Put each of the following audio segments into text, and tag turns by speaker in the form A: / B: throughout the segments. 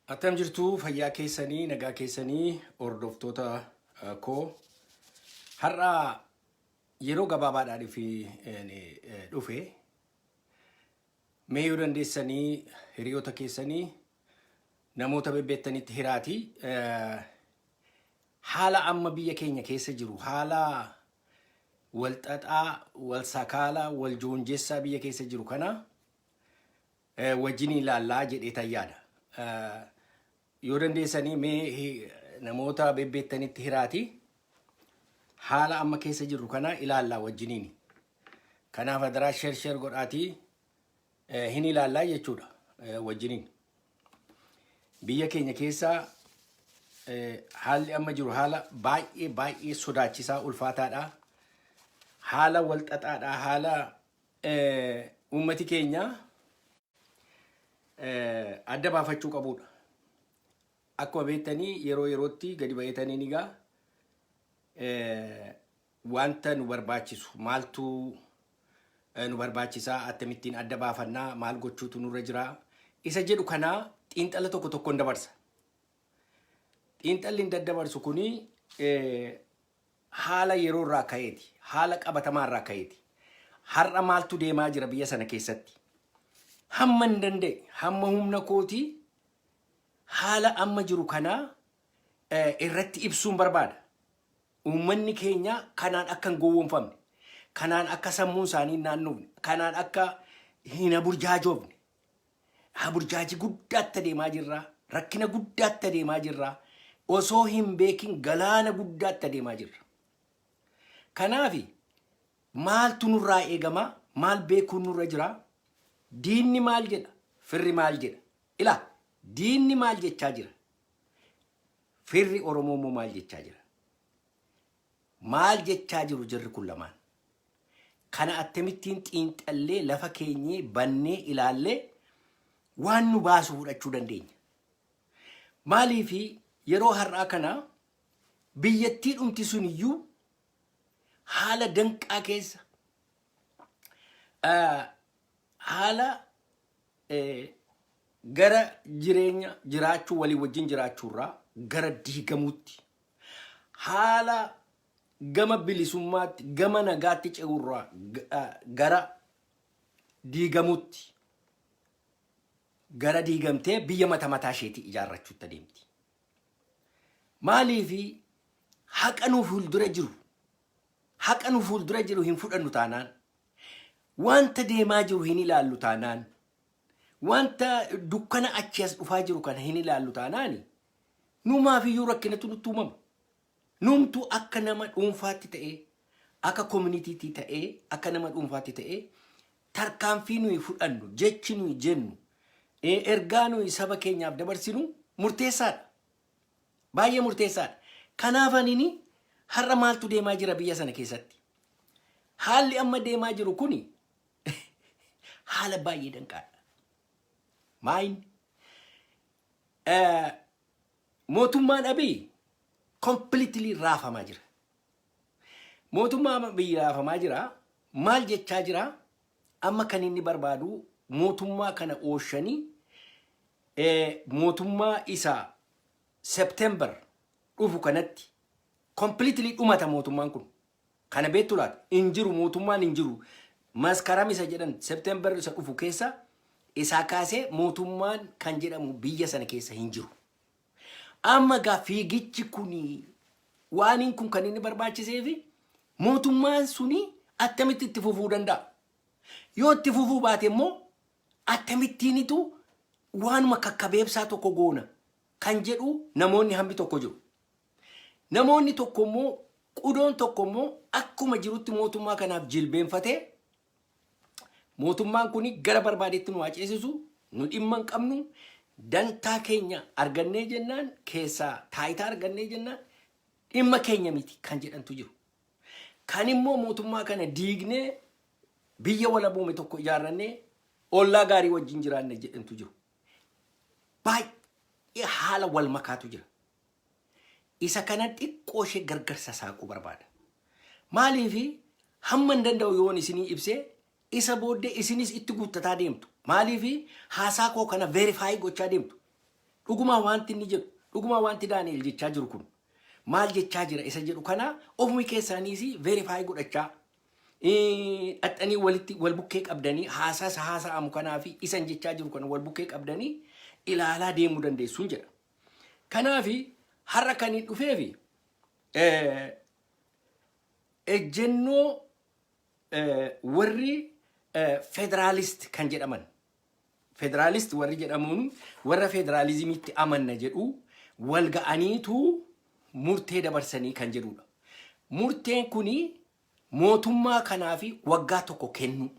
A: Attam jirtu, fayyaa keessanii, nagaa keessanii, hordoftoota koo? Har'a yeroo gabaabaadhaan fi dhufe. Mee yoo dandeessanii hiriyoota keessanii, namoota bebbeettanitti hiraati. Haala amma biyya keenya keessa jiru, haala walxaxaa, wal sakaalaa, wal joonjessaa biyya keessa jiru kana wajjin ilaallaa jedhee tayyaadha. Yoo dandeessanii mee namoota bebbeettanitti hiraati. Haala amma keessa jirru kana ilaallaa wajjiniini. Kanaaf adaraa share share godhaatii hin ilaallaa jechuudha wajjiniin. Biyya keenya keessa haalli amma jiru haala baay'ee baay'ee sodaachisaa, ulfaataadha. Haala walxaxaadha. Haala uummati keenya adda baafachuu qabudha. Akkuma beektanii, yeroo yerootti gadi ba'eetanii ni gaa wanta nu barbaachisu, maaltu nu barbaachisaa, akkamittiin adda baafannaa, maal gochuutu nurra jira isa jedhu kanaa xiinxala tokko tokkoon dabarsa. Xiinxalli hin daddabarsu kuni haala yeroo irraa ka'eeti. Haala qabatamaa irraa ka'eeti. Har'a maaltu deemaa jira biyya sana keessatti? Hamma hin danda'e, hamma humna kootii haala amma jiru kanaa irratti ibsuun barbaada. Uummanni keenya kanaan akka hin gowwoomfamne, kanaan akka sammuun isaanii hin naannofne, kanaan akka hin haburjaajoofne. Haburjaajii guddaatti adeemaa jirra. Rakkina guddaatti adeemaa jirra. Osoo hin beekin galaana guddaatti adeemaa jirra. Kanaaf maaltu nurraa eegama? Maal beekuun nurra jira? Diinni maal jedha? Firri maal jedha? Ilaa, diinni maal jechaa jira? Firri Oromoo immoo maal jechaa jira? Maal jechaa jiru jirri kun lamaan? Kana akkamittiin xiinxallee, lafa keenyee bannee ilaallee waan nu baasu fudhachuu dandeenya? Maaliif yeroo har'aa kana biyyattii dhumti sun iyyuu haala danqaa keessa, haala gara jireenya jiraachuu, walii wajjin jiraachuurraa gara diigamuutti, haala gama bilisummaatti, gama nagaatti ce'urraa gara diigamuutti, gara diigamtee biyya mata mataa isheetii ijaarrachuutti adeemti. Maaliifi haqa nu fuuldura jiru, haqa nu fuuldura jiru hin fudhannu taanaan, wanta deemaa jiru hin ilaallu taanaan, wanta dukkana achi as dhufaa jiru kana hin ilaallu taanaan, numaafiyyuu rakkinatu nutti uumama. Numtu akka nama dhuunfaatti ta'ee, akka communityitti ta'ee, akka nama dhuunfaatti ta'ee, tarkaanfii nuyi fudhannu, jechi nuyi jennu, ergaa nuyi saba keenyaaf dabarsinu murteessaadha. Baay'ee murteessaadha. Kanaaf anini har'a maaltu deemaa jira biyya sana keessatti? Haalli amma deemaa jiru kuni haala baay'ee danqaadha. Maayin mootummaan Abiy completely raafamaa jira. Mootummaan Abiy raafamaa jira. Maal jechaa jira? Amma kan inni barbaadu mootummaa kana ooshanii mootummaa isa September dhufu kanatti completely dhumata mootummaan kun. Kana beektu laata? Hin jiru, mootummaan hin jiru. Maskaram isa jedhan, September isa dhufu keessa isaa kaasee mootummaan kan jedhamu biyya sana keessa hin jiru. Amma gaa fiigichi kuni, waaniin kun kan inni barbaachiseefi mootummaan suni attamitti itti fufuu danda'a? Yoo itti fufuu baate immoo akkamittiinitu waanuma kakkabeebsaa tokko goona kan jedhu namoonni hammi tokko jiru. Namoonni tokko immoo, qudoon tokko immoo akkuma jirutti mootummaa kanaaf jilbeenfatee, mootummaan kun gara barbaadetti nu haa ceesisu, nu dhimma hin qabnu, dantaa keenya argannee jennaan, keessaa taayitaa argannee jennaan dhimma keenya miti kan jedhantu jiru. Kan immoo mootummaa kana diignee biyya walaboome tokko ijaarrannee ollaa gaarii wajjin jiraanne jedhantu jiru. Baay'ee haala wal makaatu jira. Isa kana xiqqoo ishee gargar sasaaquu barbaada. Maaliif hamma hin danda'u yoon isinii ibsee, isa booddee isinis itti guuttataa deemtu. Maaliif haasaa koo kana verify gochaa deemtu. Dhugumaa wanti inni jedhu, dhugumaa wanti Daani'el jechaa jiru kun maal jechaa jira isa jedhu kana ofuma keessaniis verify godhachaa dhaxxanii walitti wal bukkee qabdanii, haasaa isa haasa'amu kanaa fi isan jechaa jiru kana wal bukkee qabdanii ilaalaa deemuu dandeessuun jedha. Kanaafi har'a kan hin dhufeefi ejjennoo warri federalist kan jedhaman, federalist warri jedhamuun, warra federaalizimiitti amanna jedhu wal ga'aniitu murtee dabarsanii kan jedhudha. Murteen kuni mootummaa kanaafi waggaa 1 kennu.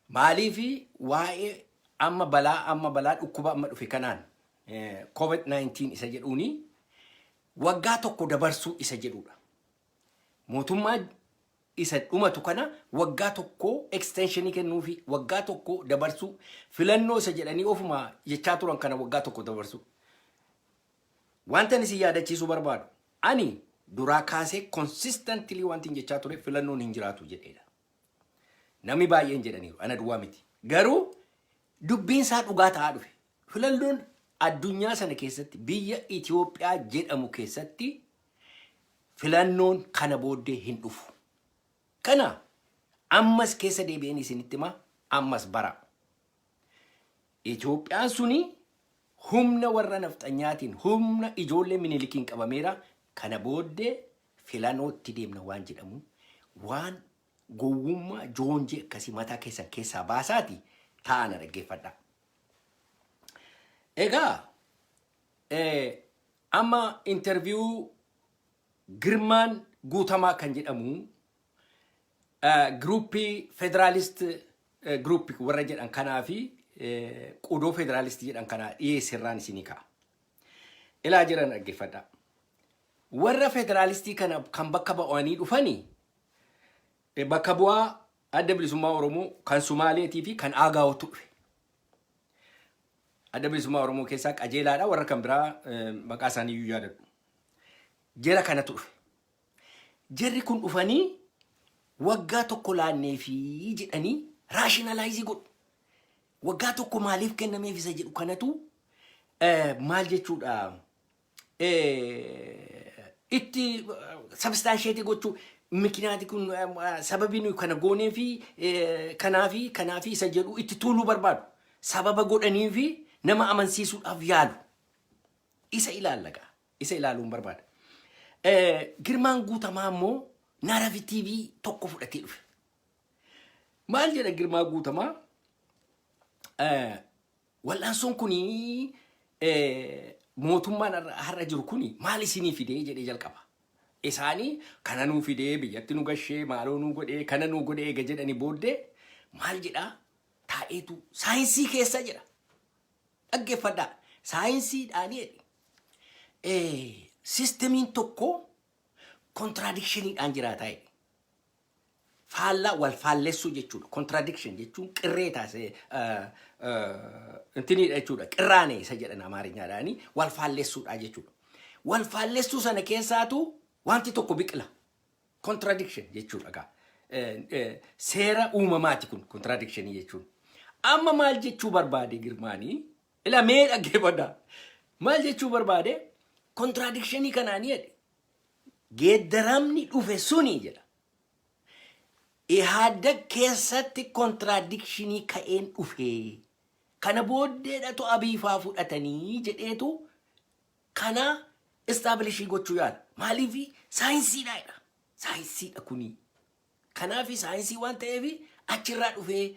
A: Maaliifi waa'ee amma balaa dhukkuba amma dhufe kanaan, COVID-19 isa jedhuuni, waggaa 1 dabarsuu isa jedhudha. Mootummaa isa dhumatu kana waggaa 1 extensionii kennuufi, waggaa 1 dabarsuu, filannoo isa jedhanii ofuma jechaa turan kana waggaa 1 dabarsuu. Wanta ani isin yaadachiisuu barbaadu, ani duraa kaasee consistently wanti hin jechaa ture filannoon hin jiraatu jedheedha. Namni baay'een jedhaniiru, ana duwwaa miti. Garuu dubbiin isaa dhugaa ta'aa dhufe. Filannoon addunyaa sana keessatti, biyya Itoophiyaa jedhamu keessatti, filannoon kana booddee hin dhufu. Kana ammas keessa deebi'een isinitti himaa, ammas bara. Itoophiyaan suni humna warra nafxanyaatiin, humna ijoollee Minilikiin qabameera. Kana booddee filannootti deemna waan jedhamu, waan gowwummaa joonjii akkasii mataa keessan keessaa baasaati taa'ana dhaggeeffadha. Egaa amma interview Girmaan Guutamaa kan jedhamu groupii federalist groupii warra jedhan kanaa fi qudoo federalist jedhan kanaa dhiyeessirraan isinii ka'a. Ilaa jiran dhaggeeffadha. Warra federaalistii kana kan bakka ba'anii dhufanii bakka bu'aa Adda Bilisummaa Oromoo kan Sumaaleetii fi kan Aagaawootu dhufe. Adda Bilisummaa Oromoo keessaa qajeelaadha, warra kan biraa maqaa isaanii iyyuu yaadadhu. Jara kanatu dhufe. Jarri kun dhufanii waggaa 1 laannee fi jedhanii rationalize godhu. Waggaa 1 maaliif kennameef isa jedhu kanatu maal jechuudha, itti substantiate gochuu, mikinaati kun sababii nuyi kana goonee fi kanaa fi kanaa fi isa jedhu itti tuuluu barbaadu. Sababa godhanii fi nama amansiisuudhaaf yaalu. Isa ilaallagaa. Isa ilaaluun barbaada. Girmaan Guutamaa immoo narrative tokko fudhatee dhufe. Maal jedha Girmaa Guutamaa? Wal'aansoon kuni, mootummaan har'a jiru kuni maal isinii fidee jedhee jalqaba. Isaanii kana nuu fidee, biyyatti nu gashee, maaloo nuu godhee, kana nuu godhee eega jedhanii booddee maal jedhaa? Taa'eetu saayinsii keessa jedha. Dhaggeeffadhaa. Saayinsiidhaan jedhe. Systemiin tokko contradictioniidhaan jiraataa jedhe. Faallaa wal faallessuu jechuudha. Contradiction jechuun qirree taasise intiniidha jechuudha. Qirraane isa jedhan Amaariñaadhaani, wal faallessuudha jechuudha. Wal faallessuu sana keessaatu wanti tokko biqila. Contradiction jechuudha gaa. Seera uumamaati kun contradictionii jechuun. Amma maal jechuu barbaade Girmaanii? Ila mee dhaggeeffadhaa. Maal jechuu barbaade? Contradictionii kanaanii jedhe. Geeddaramni dhufe suni jedha. Ihaaddag keessatti contradictionii ka'een dhufe. Kana booddeedhatu Abiifaa fudhatanii jedheetu kana establish gochuu yaala. Maaliif? Saayinsiidha jedha. Saayinsiidha kuni. Kanaaf saayinsii waan ta'eef achirraa dhufee,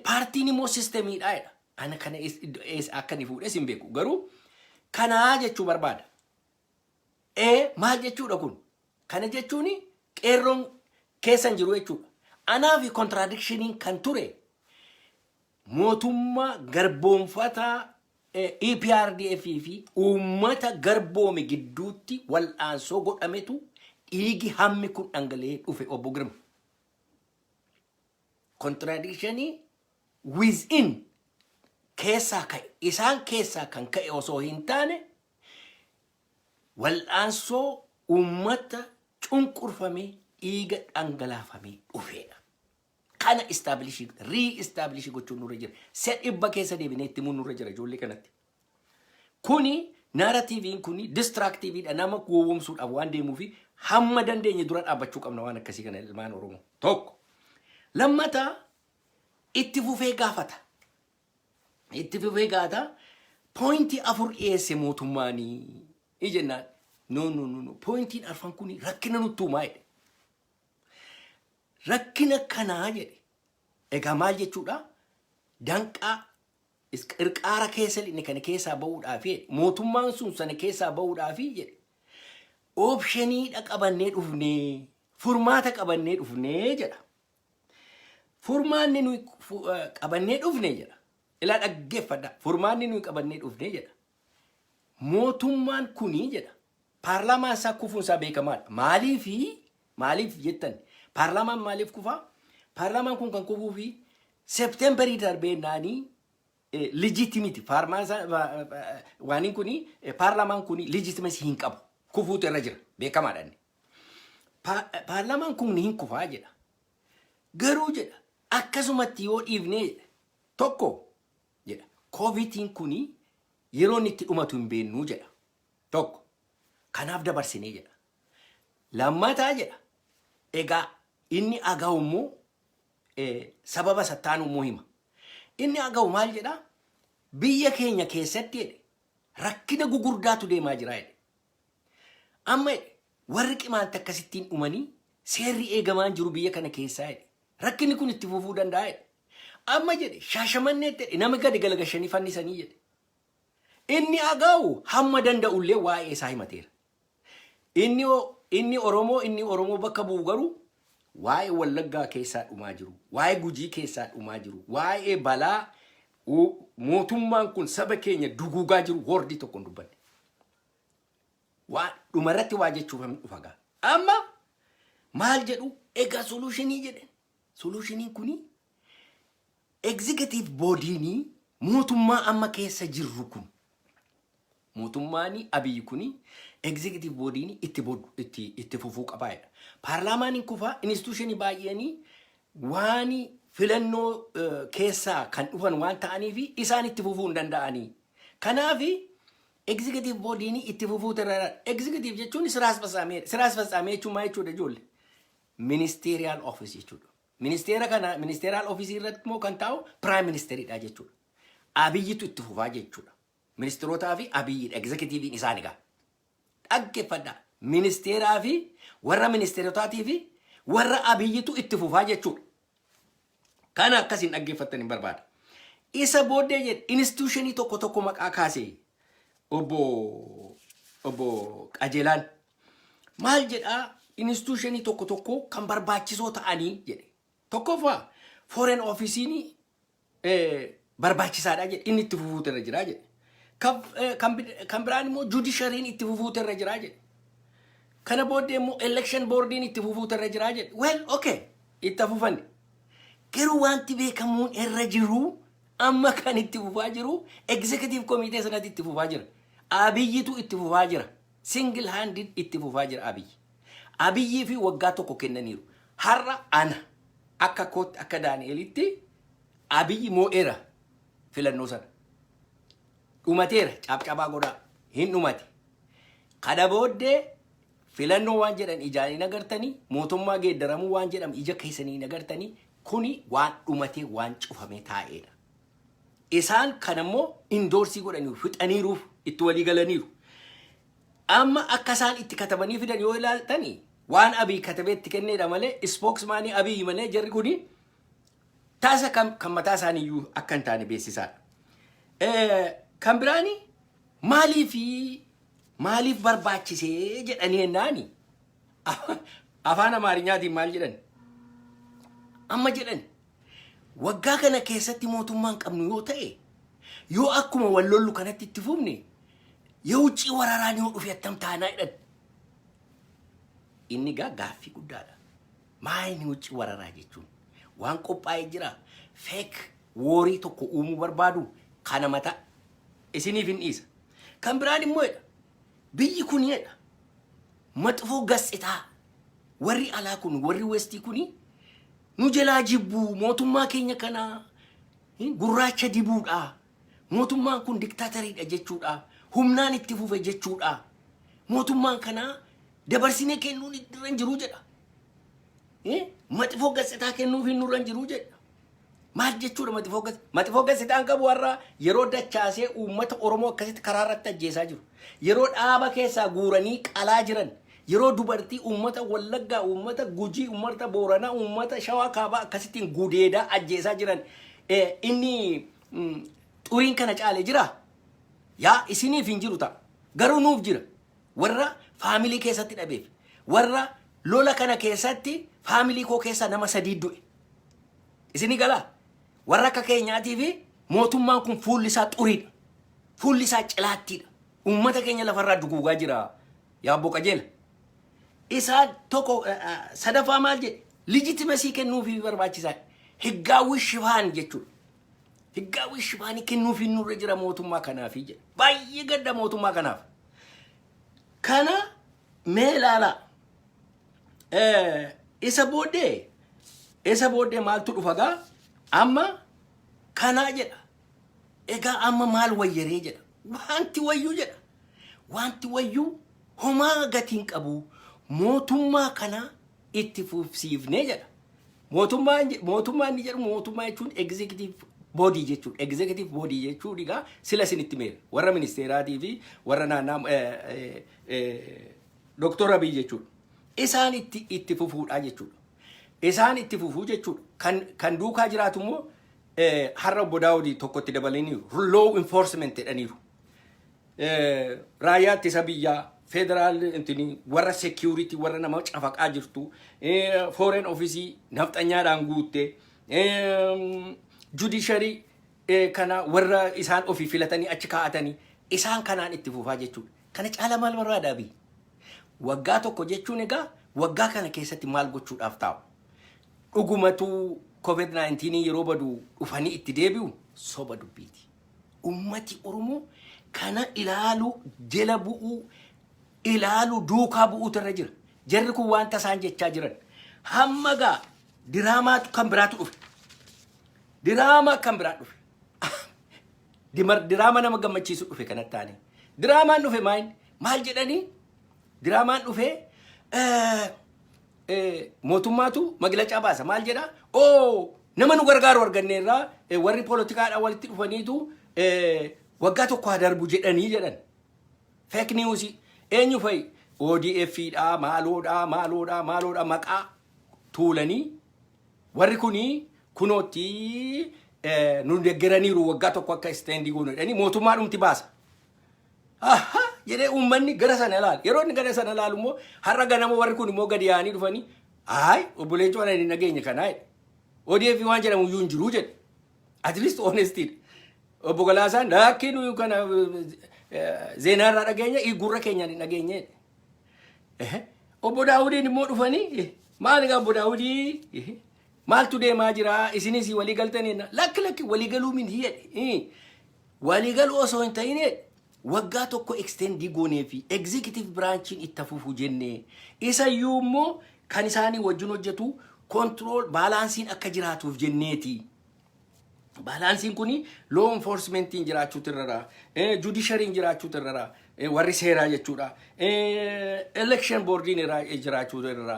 A: paartiin immoo systemiidha jedha. Ana kana akka inni fuudhes hin beeku. Garuu kanaa jechuu barbaada. Maal jechuudha kun? Kana jechuun qeerroon keessa hin jiru jechuudha. Anaaf contradictioniin kan ture mootummaa garboonfataa EPRDF fi uummata garboome gidduutti wal'aansoo godhametu dhiigi hammi kun dhangala'ee dhufe, obbo Girma. Contradictionii within keessaa ka'e, isaan keessaa kan ka'e osoo hin taane, wal'aansoo uummata cunqurfamee dhiiga dhangalaafamee dhufeedha. Kana establish, re-establish gochuun nurra jira. Si'a 100 keessa deebinee itti himuun nurra jira ijoollee kanatti. Kuni narrativeiin kuni destructiveiidha, nama gowwoomsuudhaaf waan deemuufi hamma dandeenye dura dhaabbachuu qabna waan akkasii kana, ilmaan Oromoo. Tokko. Lammataa, itti fufee gaafata. Itti fufee gaafata, pointii afur dhiyeesse mootummaanii jennaan. No, no, no, no, pointiin arfan kuni rakkina nutti uumaa jedhe. Rakkina kanaa jedhe. Egaa maal jechuudha? Danqaa qirqaara keessa inni kana keessaa ba'uudhaaf jedhe. Mootummaan sun sana keessaa ba'uudhaaf jedhe. Optioniidha qabannee dhufnee, furmaata qabannee dhufnee jedha. Furmaanni nuyi qabannee dhufne jedha. Ilaa, dhaggeeffadha. Furmaanni nuyi qabannee dhufne jedha. Mootummaan kuni jedha. Paarlaamaan isaa kufuun isaa beekamaadha. Maaliifi maaliif jettan? Paarlaamaan maaliif kufaa? Paarlaamaan kun kan kufuu fi Septemberii darbee naanii legitimate waaniin kuni, paarlaamaan kuni legitimacy hin qabu. Kufuutu irra jira. Beekamaadha inni. Paarlaamaan kun hin kufaa jedha. Garuu jedha, akkasumatti yoo dhiifnee jedha, tokko jedha, COVIDiin kuni yeroo inni itti dhumatu hin beennuu jedha. Tokko. Kanaaf dabarsinee jedha. Lammataa jedha. Egaa inni agaa'u immoo sababa sattaanu immoo hima. Inni agaa'u maal jedhaa? Biyya keenya keessatti jedhe, rakkina gugurdaatu deemaa jira jedhe. Amma jedhe, warri qimaanta akkasittiin dhumanii seerri eegamaan jiru biyya kana keessaa jedhe. Rakkinni kun itti fufuu danda'a jedhe. Amma jedhe, Shaashamanneetti jedhe, nama gadi galagashanii fannisanii jedhe. Inni agaa'u hamma danda'ullee waa'ee isaa himateera. Inni Oromoo bakka bu'u garuu waa'ee Wallaggaa keessaa dhumaa jiru, waa'ee Gujii keessaa dhumaa jiru, waa'ee balaa mootummaan kun saba keenya duguugaa jiru wordii tokko hin dubbanne. Waa dhumarratti waa jechuuf dhufa gaa. Amma maal jedhu egaa? Solutionii jedhe. Solutioniin kuni executive bodyiin mootummaa amma keessa jirru kun, mootummaan Abiyyi kuni, executive bodyiin itti fufuu qabaa jedha. Paarlaamaan hin kufaa, institutionii baay'een waan filannoo keessaa kan dhufan waan ta'aniif isaan itti fufuu hin danda'anii. Kanaaf executive bodyiin itti fufuu irra. Executive jechuun ስራ አስፈጻሚ. ስራ አስፈጻሚ jechuun maal jechuudha, ijoollee? Ministerial office jechuudha. Ministeera kana, ministerial office irratti immoo kan taa'u prime ministeriidha jechuudha. Abiyyitu itti fufaa jechuudha. Ministeerotaa fi Abiyyidha executiveiin isaan egaa. Dhaggeeffadhaa. Ministeeraa fi warra ministeerotaatii fi warra Abiyyitu itti fufaa jechuudha. Kana akkasiin dhaggeeffattan hin barbaada. Isa booddee jedhe, institutionii tokko tokko maqaa kaasee obbo Qajeelaan maal jedhaa? Institutionii tokko tokko kan barbaachisoo ta'anii jedhe. Tokkoffaa, foreign officeiin barbaachisaadha jedhe, inni itti fufuutu irra jira jedhe. Kan biraan immoo judiciaryiin itti fufuutu irra jira jedhe. Kana booddee immoo election boardiin itti fufuutu irra jira jedhe. Well, okay, itti fufanne. Garuu wanti beekamuun irra jiru, amma kan itti fufaa jiru executive committee sanatti itti fufaa jira. Abiyyitu itti fufaa jira. Single handed itti fufaa jira Abiyyi. Abiyyii fi waggaa tokko kennaniiru. Har'a ana akka kootti, akka Daani'elitti, Abiyyi moo'eera filannoo sana. Dhumateera, cabcabaa godhaa hin dhumate. Kana booddee filannoo waan jedhan ijaan hin agartanii, mootummaa geeddaramuu waan jedhamu ija keessanii hin agartanii, kuni waan dhumatee, waan cufamee taa'eedha. Isaan kan immoo endorse godhaniiru, fixaniiruuf itti walii galaniiru. Amma akka isaan itti katabanii fidan yoo ilaaltani, waan Abiy katabee itti kenneedha malee, spokesmanii Abiy malee, jarri kuni taasa kan mataa isaanii iyyuu akka hin taane beeksisaadha. Kan biraani, maaliif barbaachisee jedhanii hennaani, afaan Amaarinyaatiin maal jedhan? Amma jedhan, waggaa kana keessatti mootummaan qabnu yoo ta'e, yoo akkuma wal lollu kanatti itti fufne, የውጭ ወረራን yoo dhufe attam taanaa jedhan. Inni gaa gaaffii guddaadha. Maa inni ውጭ ወረራ jechuun waan qophaa'ee jira. Fake warii tokko uumuu barbaadu kana mata isiniif hin dhiisa. Kan biraan immoo jedha, biyyi kun jedha, መጥፎ ገጽታ warri alaa kun, warri westii kun nu jalaa jibbuu, mootummaa keenya kana gurraacha dibuudha. Mootummaan kun dictatoriidha jechuudha. Humnaan itti fufe jechuudha. Mootummaan kanaa dabarsinee kennuun irra hin jiru jedha. መጥፎ ገጽታ kennuuf nurra hin jiru jedha. Maal jechuudha መጥፎ ገጽታ? መጥፎ ገጽታ n qabu warra yeroo dachaasee uummata Oromoo akkasitti karaa irratti ajjeesaa jiru. Yeroo dhaaba keessaa guuranii qalaa jiran. Yeroo dubartii uummata Wallaggaa, uummata Gujii, uummata Booranaa, uummata Shawaa Kaabaa akkasittiin gudeedaa ajjeesaa jiran. Inni xuriin kana caale jira. Yaa, isiniif hin jiru ta'a. Garuu nuuf jira. Warra family keessatti dhabeef. Warra lola kana keessatti family koo keessaa nama sadii du'e. Isinii galaa? Warra akka keenyaatii fi mootummaan kun fuulli isaa xuriidha. Fuulli isaa cilaattiidha. Uummata keenya lafarraa duguugaa jira. Yaa obbo Qajeela. Isaan tokko sadaffaa maal jedhe? Legitimacy kennuufii barbaachisaa. ህጋዊ ሽፋን jechuudha. ህጋዊ ሽፋን ii kennuufii nurra jira mootummaa kanaafi jedha. Baay'ee gadda mootummaa kanaaf. Kana mee ilaalaa. Isa booddee maaltu dhufa gaa? Amma kanaa jedha. Egaa amma maal wayyaree jedha. Wanti wayyuu jedha. Wanti wayyuu homaa gatiin qabu, mootummaa kana itti fufsiifnee jedha. Mootummaan inni jedhu, mootummaa jechuun executive body jechuudha. Executive body jechuun egaa sila isinitti meera. Warra ministeeraatii fi warra naannaa Dooktor Abiy jechuudha. Isaan itti fufuudha jechuudha. Isaan itti fufuu jechuudha. Kan duukaa jiraatu immoo har'a obbo Daawudii tokkotti dabalaniiru. Law enforcement jedhaniiru. Raayyaa ittisa biyyaa, federal intini, warra security, warra nama cafaqaa jirtu, foreign office nafxanyaadhaan guutte, judiciary kana warra isaan ofii filatanii achi kaa'atanii, isaan kanaan itti fufaa jechuudha. Kana caala maal barbaada Abiy? Waggaa tokko jechuun egaa waggaa kana keessatti maal gochuudhaaf taa'u? Dhugumatu COVID-19 yeroo badu dhufanii itti deebi'u, soba dubbiiti. Ummati Oromoo kana ilaalu, jala bu'uu, ilaalu, duukaa bu'uutu irra jira. Jarri kun wanta isaan jechaa jiran. Hamma gaa diraamaatu kan biraatu dhufe. Diraamaa kan biraa dhufe. Diraama nama gammachiisu dhufe kanatti taane. Diraamaan dhufe maal? Maal jedhanii? Diraamaan dhufe, mootummaatu መግለጫ baasa. Maal jedhaa? Oo, nama nu gargaaru arganneerraa, warri poolotikaadhaan walitti dhufaniitu waggaa tokko haa darbu jedhanii jedhan. Fake news eenyu fa'i? ODF dha, maaloodha, maaloodha, maaloodha, maqaa tuulanii warri kunii kunootti nu deeggaraniiru, waggaa tokko akka extend goonu jedhanii mootummaa dhumti baasa. Aha jedhee uummanni gara sana ilaala. Yeroo inni gara sana ilaalu immoo har'a ganama warri kun immoo gadi yaa'anii dhufanii, "Ayi, obboleechi, waan hin dhageenye kanaa," jedhe. "ODF waan jedhamu iyyuu hin jiru," jedhe. At least honesty. Obbo Galaasaan, "Lakkii, nuyi kana zeenaarraa dhageenya, gurra keenyaan hin dhageenye," jedhe. Obbo Daawudiin immoo dhufanii, "Maal egaa, obbo Daawudii, maaltu deemaa jira? Isinis walii galtanii?" "Lakki, lakki, walii galuu miti," jedhe. "Walii galuu osoo hin ta'in waggaa tokko extend goonee fi executive branchiin itti fufu jennee, isayyuu immoo kan isaanii wajjin hojjetu control balanceiin akka jiraatuuf jenneeti. Balanceiin kuni law enforcementiin jiraachuutu irra, judiciaryin jiraachuutu irra, warri seeraa jechuudha. Election boardiin irra jiraachuutu irra,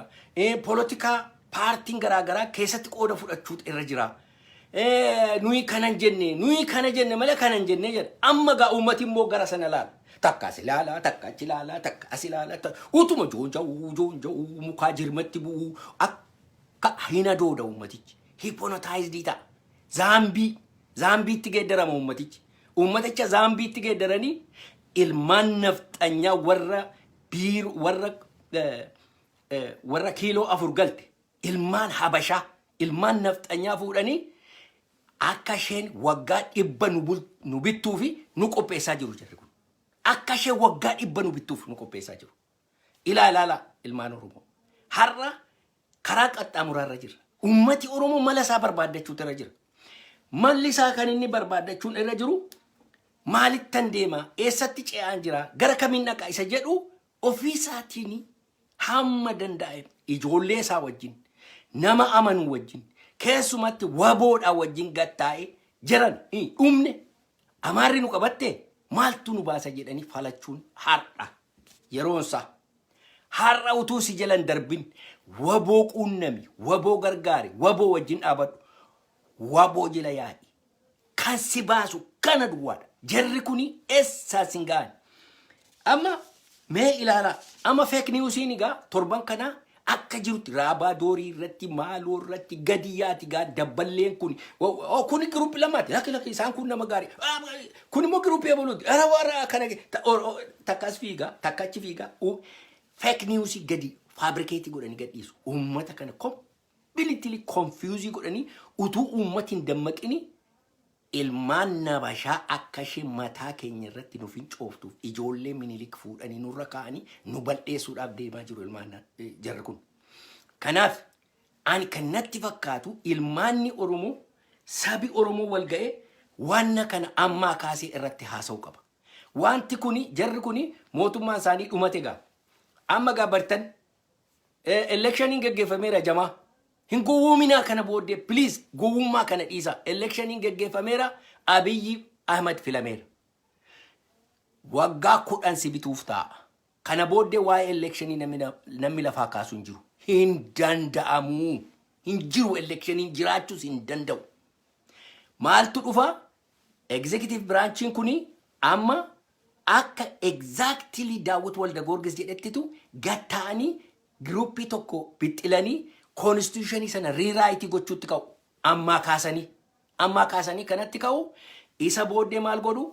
A: poolitikaa paartiin garaagaraa keessatti qooda fudhachuutu irra jira. Nuyi kanan jenne, nuyi kana jenne malee kanan jenne," jedha. Amma gaa uummati immoo gara sana ilaala. Takka as ilaala, takka achi ilaala, takka as ilaala. Utuma joonja'uu joonja'uu mukaa jirmatti bu'uu akka hin adooda uummatichi. Hypnotized ta'a. Zombie zombiitti geeddarama uummatichi. Uummaticha zombiitti geeddaranii ilmaan nafxanyaa warra biiru, warra kiiloo 4 galte, ilmaan habashaa, ilmaan nafxanyaa fuudhanii akka isheen waggaa 100 nu bittuu fi nu qopheessaa jiru jarri kun. Akka isheen waggaa 100 nu bittuuf nu qopheessaa jiru. Ilaa, ilaala, ilmaan Oromoo. Har'a karaa qaxxaamuraarra jira. Uummati Oromoo mala isaa barbaaddachuutu irra jira. Malli isaa kan inni barbaaddachuun irra jiru, maalittan deema, eessatti ce'aan jira, gara kamiin dhaqa isa jedhu, ofii isaatiin hamma danda'e ijoollee isaa wajjin, nama amanu wajjin, keessumatti waboodhaa wajjin gattaa'ee jiran dhumne amaarri nu qabatte Maaltu nu baasa jedhanii falachuun har'a yeroonsaa. Har'a utuu si jalan darbin WBO quunnami, WBO gargaari, WBO wajjin dhaabadhu, WBO jala yaa'i. Kan si baasu kana duwwaadha. Jarri kuni eessaa sin ga'an? Amma mee ilaalaa. Amma fake newsiin egaa torban kana akka jirutti raabaa doorii irratti, maaloo irratti gadi yaati gaa. Dabballeen kun, kuni group lamaati. Lakki, lakki, isaan kun nama gaarii. Kun immoo group ebaluuti. Ara warra kana takkas fiigaa, takka achi fiigaa. Fake news gadi fabricate godhanii gadhiisu. Uummata kana completely confuse godhanii utuu uummati hin dammaqini ilmaan nabashaa akka ishee mataa keenya irratti nuuf hin cooftuuf ijoollee Minilik fuudhanii nurra kaa'anii nu bal'eessuudhaaf deemaa jiru ilmaan jarri kun. Kanaaf ani kan natti fakkaatu, ilmaanni Oromoo, sabi Oromoo wal ga'ee wanna kana ammaa kaasee irratti haasa'uu qaba. Wanti kuni, jarri kuni mootummaan isaanii dhumate gaa. Amma gaa bartan electioniin geggeeffameera jamaa. Hin gowwoominaa kana booddee, please, gowwummaa kana dhiisa. Electioniin geggeeffameera, Abiyyi Ahmad filameera. Waggaa 10 si bituuf taa'a. Kana booddee waa'ee electionii namni lafaa kaasu hin jiru. Hin danda'amu. Hin jiru, electioniin jiraachuus hin danda'u. Maaltu dhufa? Executive branchiin kuni amma akka exactly Daawwit Walda Goorgis jedhettitu gatta'anii group tokko bixxilanii constitutionii sana rewrite gochuutti ka'u. Ammaa kaasanii. Ammaa kaasanii kanatti ka'u. Isa booddee maal godhu?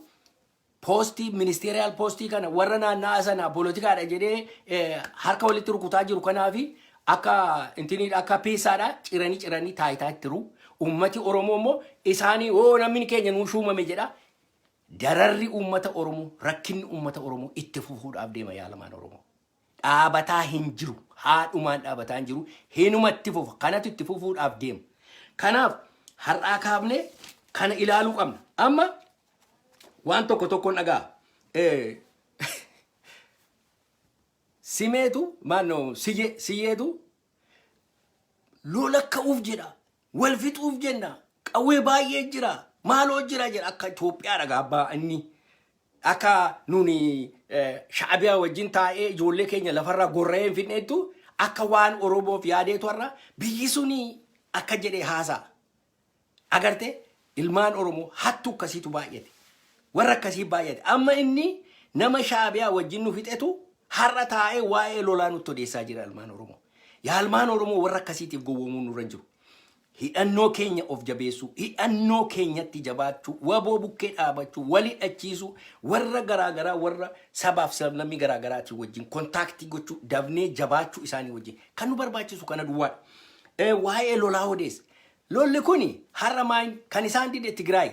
A: Post, ministerial post kana warra naanna'aa sana poolotikaadha jedhee harka walitti rukutaa jiru kanaafi akka intiniidha, akka piisaadha, ciranii ciranii taayitaa itti jiru. Uummati Oromoo immoo isaanii oo namni keenya nuu shuumame jedha. Dararri uummata Oromoo, rakkinni uummata Oromoo itti fufuudhaaf deema, yaalamaan Oromoo. Dhaabataa hin jiru. Haadhumaan dhaabataa hin jiru. Hinumatti fufa. Kanatu itti fufuudhaaf deema. Kanaaf har'aa kaafnee kana ilaaluu qabna. Amma waan tokko tokkoon dhagaa. Simeetu maannoo siyyeetu lola ka'uuf jedha. Wal fixuuf jenna. Qawwee baay'ee jira. Maaloo jira jedha, akka Itoophiyaa dhagaa abbaa inni. Akka nuni shaabiyaa wajjin taa'ee ijoollee keenya lafarraa gorra'ee hin fidneettu, akka waan Oromoof yaadeetu har'a biyyi suni akka jedhe haasa'a. Agartee, ilmaan Oromoo hattuu akkasiitu baay'ate. Warra akkasii baay'ate. Amma inni nama shaabiyaa wajjin nu fixetu har'a taa'ee waa'ee lolaa nutti odeessaa jira, ilmaan Oromoo. Yaa ilmaan Oromoo, warra akkasiitiif gowwoomuu nurra hin jiru. Hidhannoo keenya of jabeessuu, hidhannoo keenyatti jabaachuu, WBO bukkee dhaabachuu, wal hidhachiisuu, warra garaagaraa, warra sabaaf sablammii garaagaraatiin wajjin contact gochuu, dafnee jabaachuu isaanii wajjin kan nu barbaachisu kana duwwaadha. Waa'ee lolaa odeessa. Lolli kuni har'a maayin kan isaan dide Tigraay.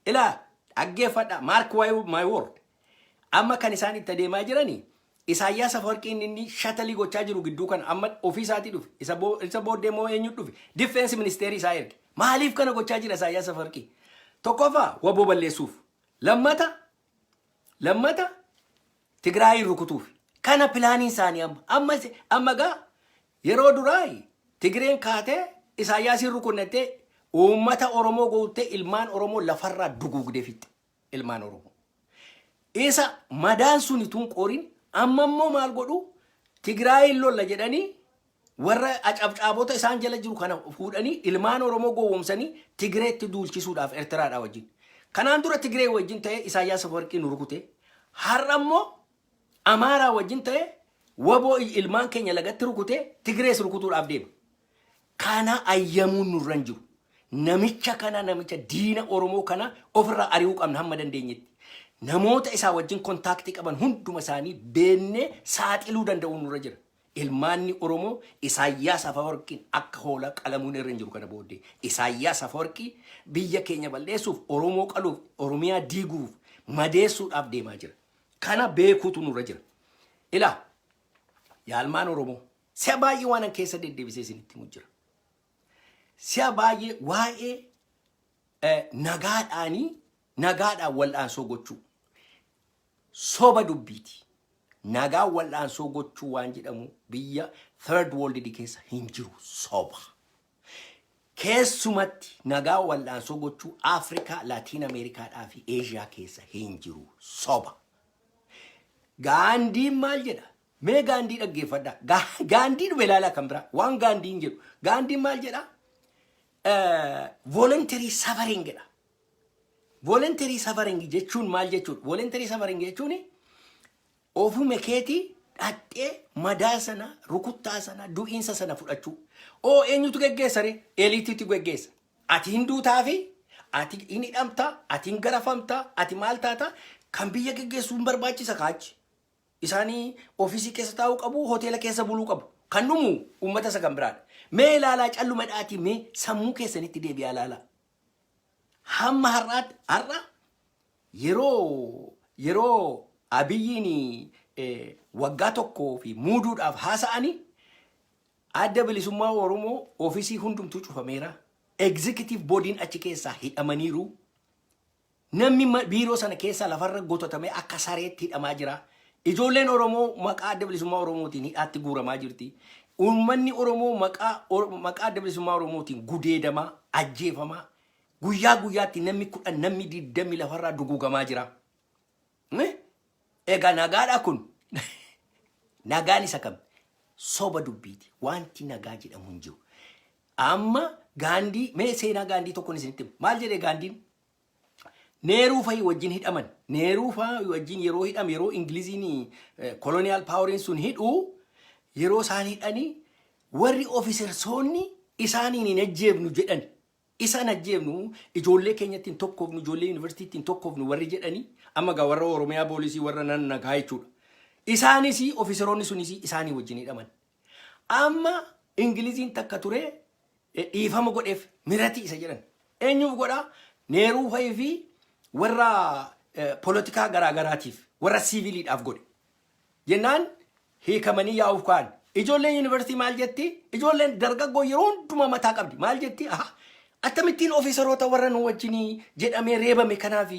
A: Ilaa, dhaggeeffadha, mark my word. Amma kan isaan itti adeemaa jirani, Isaayyaas Afawarqiin inni shatalii gochaa jiru gidduu kana amma ofii isaatii dhufe. Isa booddee immoo eenyu dhufe? Defense ministeerii isaa erge. Maaliif kana gochaa jira Isaayyaas Afawarqii? Tokkoffaa, WBO balleessuuf. Lammata Tigraayin rukutuuf. Kana planiin isaanii amma. Amma gaa yeroo duraa Tigreen kaatee Isaayyaasiin rukunnattee uummata Oromoo goottee ilmaan Oromoo lafarraa duguugdee fixxe. Ilmaan Oromoo. Isa madaan suni tun qorin amma immoo maal godhu? Tigraayin lolla jedhanii warra acabcaabota isaan jala jiru kana fuudhanii ilmaan Oromoo gowwoomsanii Tigreetti duulchisuudhaaf Eertiraadhaa wajjin. Kanaan dura Tigree wajjin ta'ee Isaayyaas Afawarqii nu rukute. Har'a immoo Amaaraa wajjin ta'ee WBO ilmaan keenya lagatti rukute, Tigrees rukutuudhaaf deema. Kana ayyamuun nurra hin jiru. Namicha kana, namicha diina Oromoo kana ofirraa ari'uu qabna hamma dandeenyetti. Namoota isaa wajjin contact qaban hunduma isaanii beennee saaxiluu danda'uun nurra jira. Ilmaanni Oromoo Isaayyaas Afawarqiin akka hoolaa qalamuun irra hin jiru kana booddee. Isaayyaas Afawarqii biyya keenya balleessuuf, Oromoo qaluuf, Oromiyaa diiguuf, madeessuudhaaf deemaa jira. Kana beekuutu nurra jira. Ilaa, yaalmaan Oromoo, si'a baay'ee waan an keessa deddeebisee isinitti himu jira. Si'a baay'ee waa'ee nagaadhaanii, nagaadhaan wal'aansoo gochuu soba dubbiiti. Nagaa wal'aansoo gochuu waan jedhamu biyya third world keessa hin jiru, soba. Keessumatti nagaa wal'aansoo gochuu Afrikaa, Laatiin Ameerikaadhaa fi Eeshiyaa keessa hin jiru. Soba. Gaandiin maal jedha? Mee Gaandii dhaggeeffadhaa. Gaandii dhume ilaalaa kan biraa. Waan Gaandiin jedhu. Gaandiin maal jedha? Voluntary suffering jedha. Voluntary suffering jechuun maal jechuudha? Voluntary suffering jechuun ofuma keetii dhaqxee madaa sana, rukuttaa sana, du'iinsa sana fudhachuu. Oo, eenyutu geggeessa ree? Eliteiitu geggeessa. Ati hin duutaafi, ati hin hidhamtaa, ati hin garafamtaa, ati maal taata? Kan biyya geggeessuu hin barbaachisa kaachi. Isaanii ofiisii keessa taa'uu qabu, hoteela keessa buluu qabu. Kan dhumu uummata isa kan biraadha. Mee ilaalaa, calluma dhaatii mee sammuu keessanitti deebi'aa ilaalaa. Hamma har'aatti, har'a yeroo Abiyyiin waggaa tokkoo fi muuduudhaaf haasa'anii, Adda Bilisummaa Oromoo ofiisii hundumtuu cufameera. Executive bodyin achi keessaa hidhamaniiru. Namni biiroo sana keessaa lafarra gototamee akka sareetti hidhamaa jira. Ijoolleen Oromoo maqaa Adda Bilisummaa Oromootiin hidhaatti guuramaa jirti. Uummanni Oromoo maqaa Adda Bilisummaa Oromootiin gudeedamaa, ajjeefamaa. Guyyaa guyyaatti namni 10, namni 20 lafarraa duguugamaa jira. Eh? Egaa nagaadha kun. Nagaan isa kam? Soba dubbiiti. Wanti nagaa jedhamu hin jiru. Amma Gaandii, mee seenaa Gaandii tokkoon isinitti hima. Maal jedhee Gaandiin? Neeruu fa'i wajjin hidhaman. Neeruu fa'i wajjin yeroo hidham, yeroo Ingiliziin colonial poweriin sun hidhu, yeroo isaan hidhanii, warri officersoonni isaaniin hin ajjeefnu jedhan. Isaan ajjeefnu, ijoollee keenyatti hin tokkoofnu, ijoollee yuunivarsiitiitti hin tokkoofnu warri jedhanii, amma gaa warra Oromiyaa poolisii warra nan nagaa jechuudha. Isaanis, officeroonni sunis isaanii wajjin hidhaman. Amma Ingiliziin takka ture dhiifama godheef, miratii isa jedhan. Eenyuuf godhaa? Neeruu fa'ii fi warra polotikaa garaagaraatiif, warra siiviliidhaaf godhe. Jennaan hiikamanii yaa'uuf ka'an. Ijoolleen yuunivarsiitii maal jetti? Ijoolleen dargaggoo yeroo hundumaa mataa qabdi. Maal jetti? Aha, akkamittiin officeroota warra nu wajjin jedhamee reebame kanaaf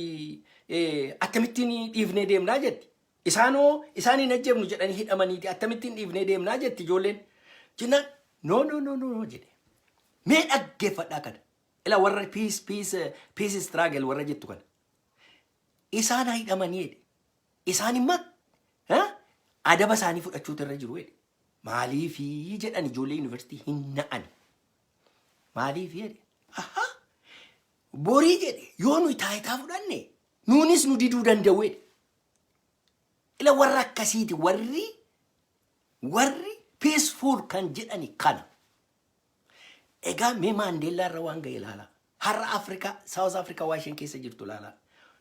A: akkamittiin dhiifnee deemnaa jetti. Isaanoo isaan hin ajjeefnu jedhanii hidhamaniiti, akkamittiin dhiifnee deemnaa jetti ijoolleen. Jennaan, "No, no, no, no," jedhe. Mee dhaggeeffadhaa kana. Ila warra peace, peace, peace struggle warra jettu kana. Isaan haa hidhamanii jedhe. Isaan immoo adaba isaanii fudhachuutu irra jiru jedhe. Maaliifii jedhan ijoollee yuunivarsiitii hin na'an. Maaliifii jedhe. Aha. Borii jedhe, yoo nuyi taayitaa fudhanne nuunis nu diduu danda'u jedhe. Ila warra akkasiiti warri peaceful kan jedhani kana. Egaa mee Maandeellaa irra waan ga'e ilaala. Har'a Afrikaa, South Africa waa isheen keessa jirtu ilaala.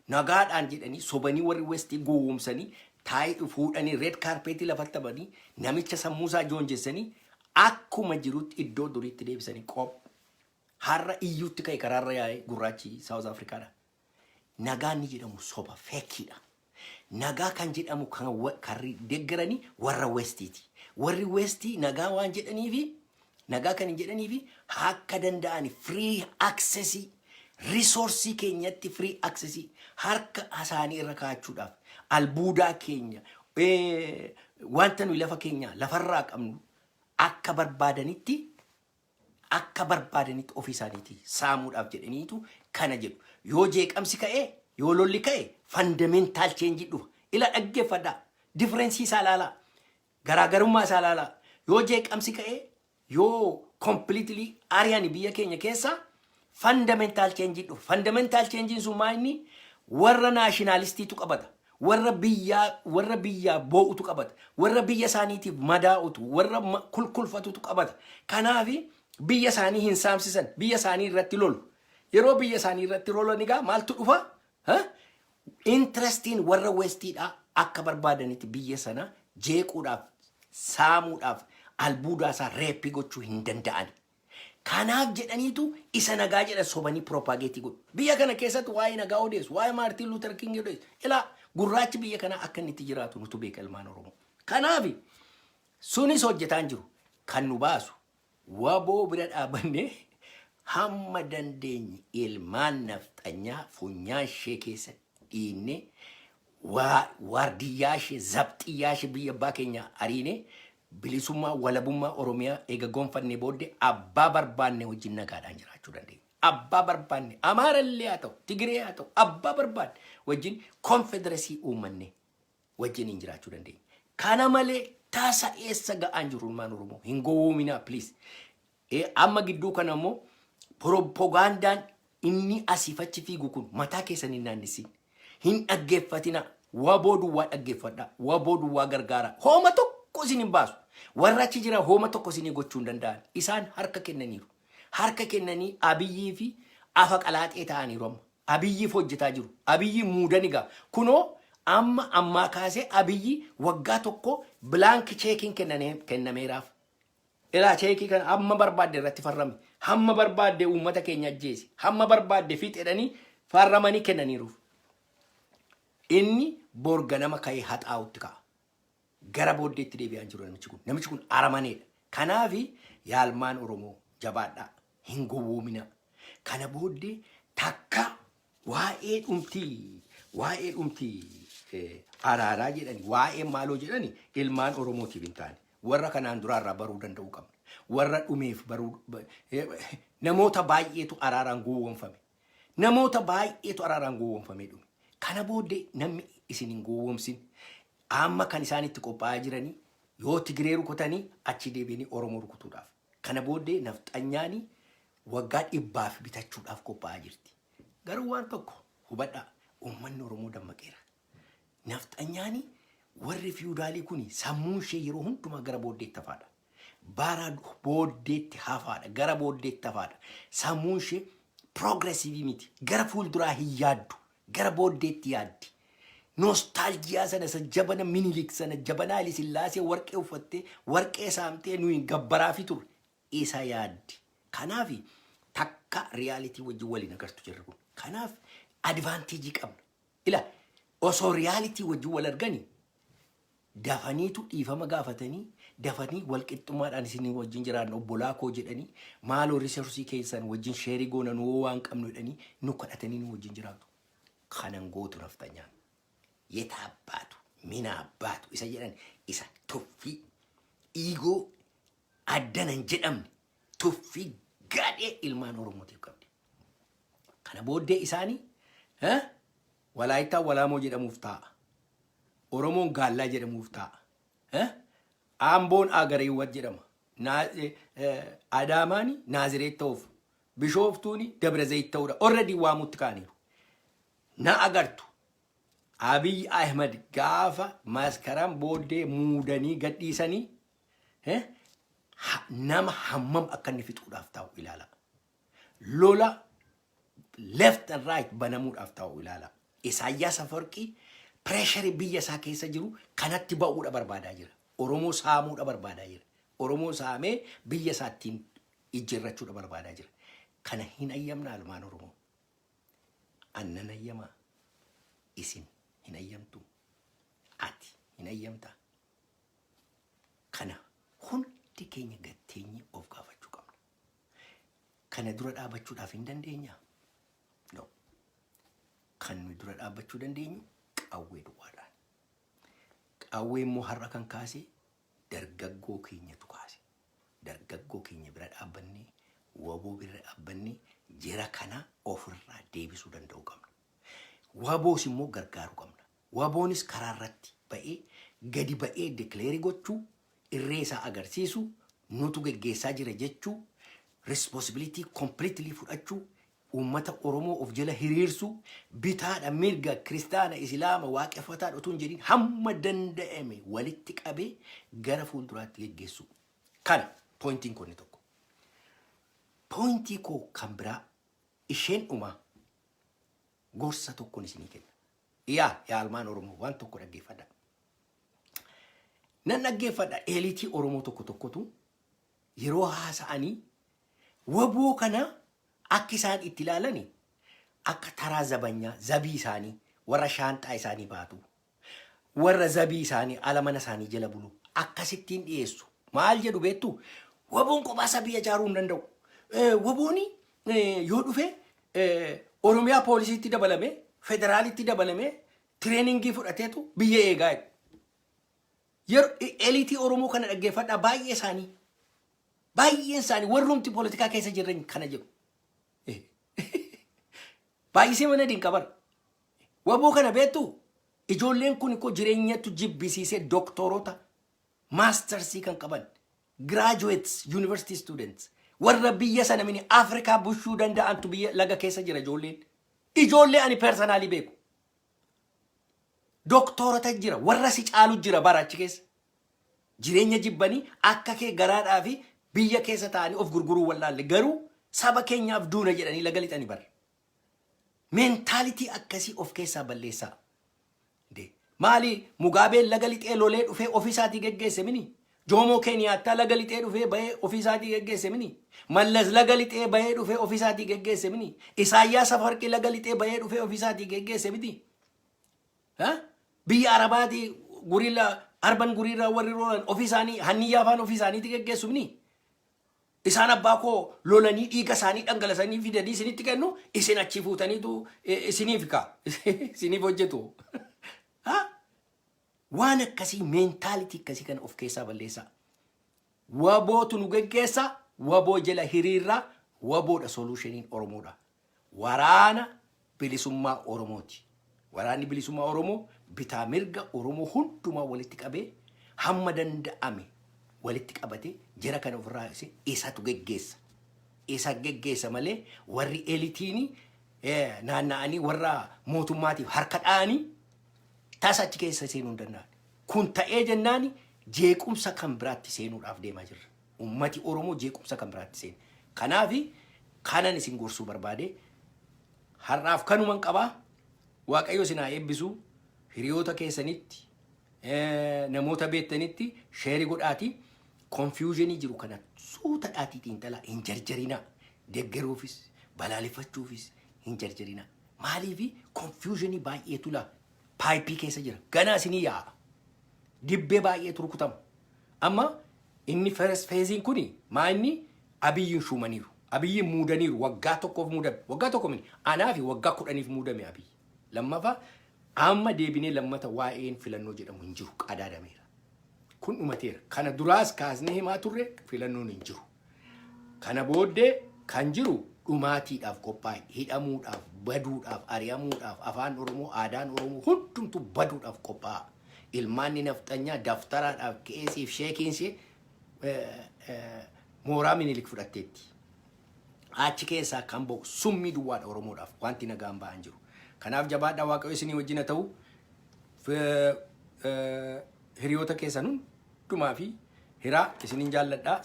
A: Nagaadhaan jedhanii sobanii, warri Westii gowwoomsanii, taayii fuudhanii, red carpetii lafatti taphanii, namicha sammuusaa joonjessanii, akkuma jirutti iddoo duriitti deebisanii qop. Har'a iyyuutti ka'e karaarra yaa'ee gurraachi South Africaadha. Nagaan ni jedhamu soba, fakeiidha. Nagaa kan jedhamu kan deeggaranii warra Westiiti. Warri Westii nagaa waan jedhaniifi, nagaa kan hin jedhaniifi, akka danda'an free accessii resourceii keenyatti, free accessii harka isaanii irra kaa'achuudhaaf, albuudaa keenya, wanta nuyi lafa keenya lafarraa qabnu akka barbaadanitti ofii isaaniitii saamuudhaaf jedhaniitu kana jedhu. Yoo jeeqamsi ka'ee, yoo lolli ka'e, fundamental change dhufa. Ila dhaggeeffadhaa. Differenceii isaa ilaalaa. Garaagarummaa isaa ilaalaa. Yoo jeeqamsi ka'ee, yoo completely ari'ani biyya keenya keessa, fundamental change dhufa. Fundamental change sun maa inni? Warra nationalistiitu qabata. Warra biyyaa boo'utu qabata. Warra biyya isaaniitiif madaa'utu, warra kulkulfatutu qabata. Kanaafi biyya isaanii hin saamsisan, biyya isaanii irratti lolu. Yeroo biyya isaanii irratti lolan egaa maaltu dhufa? Interestiin warra Westiidhaa akka barbaadanitti biyya sana jeequudhaaf, saamuudhaaf, albuudaa isaa rape gochuu hin danda'an. Kanaaf jedhaniitu isa nagaa jedhan sobanii propagate godhu. Biyya kana keessatti waa'ee nagaa odeessu, waa'ee Maartiin Luuter King odeessu. Ilaa, gurraachi biyya kanaa akka inni itti jiraatu nutu beeka, ilmaan Oromoo. Kanaaf sunis hojjetaan jiru. Kan nu baasu WBO bira dhaabannee hamma dandeenye ilmaan nafxanyaa funyaan ishee keessa dhiinne, waardiyyaa ishee, zabxiyyaa ishee biyya abbaa keenya ariine. Bilisummaa, walabummaa Oromiyaa eega gonfannee booddee abbaa barbaanne wajjin nagaadhaan jiraachuu dandeenya. Abbaa barbaanne, Amaarallee haa ta'u, Tigiree haa ta'u, abbaa barbaanne wajjin confederacy uummanne wajjin hin jiraachuu dandeenya. Kana malee tasa eessa ga'aan jiru ilmaan Oromoo? Hin gowwoominaa, please. Amma gidduu kana immoo propagandaan inni asiif achi fiigu kun mataa keessan hin naannessin. Hin dhaggeeffatina. Waboo duwwaa dhaggeeffadha. Waboo duwwaa gargaara. Hooma tokko isin hin baasu. Warra achi jira hooma tokko isinii gochuu hin danda'an. Isaan harka kennaniiru. Harka kennanii Abiyyii fi afa qalaaxee ta'aniiru amma. Abiyyiif hojjetaa jiru. Abiyyi muudani gaa. Kunoo amma ammaa kaasee Abiyyi waggaa 1 blank checkiin kennameeraaf. Ilaa, cheekii kana hamma barbaadde irratti farrami. Hamma barbaadde uummata keenya ajjeesi. Hamma barbaadde fix jedhanii farramanii kennaniiruuf. Inni bor ganama ka'ee haxaa'utti ka'a. Gara booddeetti deebi'aa hin jiru namichi kun. Namichi kun aramaneedha. Kanaaf yaalmaan Oromoo, jabaadhaa. Hin gowwoominaa. Kana booddee takka waa'ee dhumtii araaraa jedhani, waa'ee maaloo jedhani ilmaan Oromootiif hin taane. Warra kanaan duraarraa baruu danda'uu qabna. Warra dhumeef baruu, namoota baay'eetu araaraan gowwoomfame. Namoota baay'eetu araaraan gowwoomfamee dhume. Kana booddee namni isin hin gowwoomsin. Amma kan isaan itti qophaa'aa jiranii yoo Tigiree rukutanii achi deebi'anii Oromoo rukutuudhaaf. Kana booddee nafxanyaanii waggaa 100f bitachuudhaaf qophaa'aa jirti. Garuu waan tokko hubadhaa, uummanni Oromoo dammaqeera. Nafxanyaanii warri fiyuudaalii kun sammuun ishee yeroo hundumaa gara booddeetti hafaadha. Bara booddeetti hafaadha. Gara booddeetti hafaadha. Sammuun ishee progressive miti. Gara fuulduraa hin yaaddu. Gara booddeetti yaaddi. Nostalgia sana, isa jabana Minilik sana, jabana Haile Sillaasee warqee uffattee warqee saamtee nuyi gabbaraafi turre isa yaaddi. Kanaaf takka reality wajjin waliin agartu jirri kun. Kanaaf advantage qabna. Ila, osoo reality wajjin wal arganii dafaniitu dhiifama gaafatanii, dafanii walqixxummaadhaan isin wajjin jiraanna obbolaa koo jedhanii, maaloo resource keessan wajjin share goona nu waan qabnu jedhanii nu kadhatanii nu wajjin jiraatu. Kanan gootu naftanyaan. Yeta abbaatu mina abbaatu isa jedhan, isa tuffii ego addana hin jedhamne, tuffii gadhee ilmaan Oromootiif qabdi. Kana booddee isaanii Walaayittaa Walaamoo jedhamuuf taa'a. Oromoon Gaallaa jedhamuuf taa'a. Amboon Agareewwat jedhama. Adaamaan Naazireet ta'uuf. Bishooftuun Dabra Zayit ta'uudha. Already waamutti ka'aniiru. Na agartu. Abiy Ahmed gaafa Maskaram booddee muudanii gadhiisanii nama hammam akka inni fixuudhaaf taa'u ilaala. Lola left and right banamuudhaaf taa'u ilaala. Isaayyaas Afawarqii pressure biyya isaa keessa jiru kanatti ba'uudha barbaadaa jira. Oromoo saamuudha barbaadaa jira. Oromoo saamee biyya isaa ittiin ijjiirrachuudha barbaadaa jira. Kana hin ayyamna almaan Oromoo. Annan ayyamaa. Isin hin ayyamtu. Ati hin ayyamtaa. Kana hundi keenya gatteenye of gaafachuu qabna. Kana dura dhaabachuudhaaf hin dandeenyaa? No. Kan nuyi dura dhaabbachuu dandeenyu qawwee duwwaadhaan. Qawwee immoo har'a kan kaase dargaggoo keenyatu kaase. Dargaggoo keenya bira dhaabbannee, waboo bira dhaabbannee jira kana ofirraa deebisuu danda'uu qabna. Waboos immoo gargaaruu qabna. Waboonis karaa irratti ba'ee, gadi ba'ee declare gochuu, irree isaa agarsiisu, nutu geggeessaa jira jechuu, responsibility completely fudhachuu, uummata Oromoo of jala hiriirsuu, bitaadha mirga, kiristaana, islaama, waaqeffataadha utuu hin jedhin hamma danda'ame walitti qabee gara fuulduraatti geggeessuu. Kana pointiin koo inni tokko. Pointii koo kan biraa isheen dhumaa gorsa tokkoon isinii kenna. Yaa almaan Oromoo, waan tokko dhaggeeffadha. Nan dhaggeeffadha, elite Oromoo tokko tokkotu yeroo haasa'anii waboo kana akka isaan itti ilaalani akka taraa zabanyaa, zabii isaanii, warra shaanxaa isaanii baatu, warra zabii isaanii ala mana isaanii jala bulu akkasittiin dhiyeessu. Maal jedhu beektu? Waboon kophaa isaa biyya ijaaruu hin danda'u. Wabooni yoo dhufe Oromiyaa poolisiitti dabalame, federaalitti dabalame, training fudhateetu biyya eegaa jedhu. Yeroo elite Oromoo kana dhaggeeffadhaa, baay'ee isaanii. Baay'een isaanii warrumti poolitikaa keessa jiran kana jedhu. Baay'isee mana dinqabar. Waboo kana beektu, ijoolleen kun koo jireenyatu jibbisiisee, doktorota, masters kan qaban, graduates, university students, warra biyya sana mini Afrikaa bushuu danda'antu biyya laga keessa jira ijoolleen. Ijoollee ani personally beeku. Doktorota jira, warra si caalu jira bara achi keessa. Jireenya jibbanii akka kee garaadhaa fi biyya keessa taa'anii of gurguruu wallaalle, garuu saba keenyaaf duuna jedhanii laga lixanii bara. Mentality akkasii of keessaa balleessaa. Maali, Mugaabeen laga lixee lolee dhufee ofiisaatii geggeesse mini? Joomoo Keeniyaattaa laga lixee dhufee bahee ofiisaatii geggeesse mini? Mallas laga lixee bahee dhufee ofiisaatii geggeesse mini? Isaayyaas Afarqii laga lixee bahee dhufee ofiisaatii geggeesse miti? Biyya Arabaatii guerrilla, urban guerrilla warri rolan ofiisaanii hanniyyaa afaan ofiisaaniitii geggeessu mini? Isaan abbaa koo lolanii dhiiga isaanii dhangalasanii fidanii isinitti kennu, isin achi fuutaniitu isiniif ka isiniif hojjetu. Waan akkasii, mentality akkasii kana of keessaa balleessaa. Wabootu nu geggeessa, waboo jala hiriirraa, waboodha solutioniin Oromoodha. Waraana Bilisummaa Oromooti. Waraanni Bilisummaa Oromoo bitaa mirga Oromoo hundumaa walitti qabee, hamma danda'ame walitti qabatee, jara kana ofirraa isatu geggeessa. Isa geggeessa malee warri eliteiin naanna'anii warra mootummaatiif harka dha'anii tasa achi keessa seenuu hin danda'an. Kun ta'ee jennaan jeequmsa kan biraatti seenuudhaaf deemaa jirra. Ummati Oromoo jeequmsa kan biraatti seena. Kanaaf kanan isin gorsuu barbaade har'aaf kanuman qabaa. Waaqayyo isin haa eebbisu. Hiriyoota keessanitti, namoota beektanitti share godhaati. Confusionii jiru kana suutadhaatii xiinxalaa, hin jarjarinaa. Deggeruufis balaaleffachuufis hin jarjarinaa. Maaliifi confusionii baay'eetu laa pipe keessa jira. Ganaa isinii yaa'a. Dibbee baay'eetu rukutama. Amma inni first phaseiin kuni maa inni Abiyyiin shuumaniiru. Abiyyiin muudaniiru, waggaa tokkoof muudame. Waggaa tokko mini, anaa fi waggaa 10f muudame Abiyyi. Lammaffaa amma deebinee lammata waa'een filannoo jedhamu hin jiru, qadaadameera. Kun dhumateera. Kana duraas kaasnee himaa turre, filannoon hin jiru. Kana booddee kan jiru dhumaatiidhaaf qophaa'e, hidhamuudhaaf, baduudhaaf, ari'amuudhaaf, afaan Oromoo, aadaan Oromoo hundumtu baduudhaaf qophaa'a. Ilmaanni nafxanyaa daftaraadhaaf qeesiif sheekiinsi mooraa Minilik fudhatteetti. Achi keessaa kan ba'u summii duwwaadha Oromoodhaaf, wanti nagaan ba'an jiru. Kanaaf jabaadhaa, Waaqayyo isinii wajjin haa ta'u. Hiriyoota keessan hundumaa fi hiraa, isinin jaalladhaa.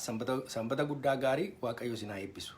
A: Sanbata guddaa gaarii, Waaqayyo isin haa eebbisu.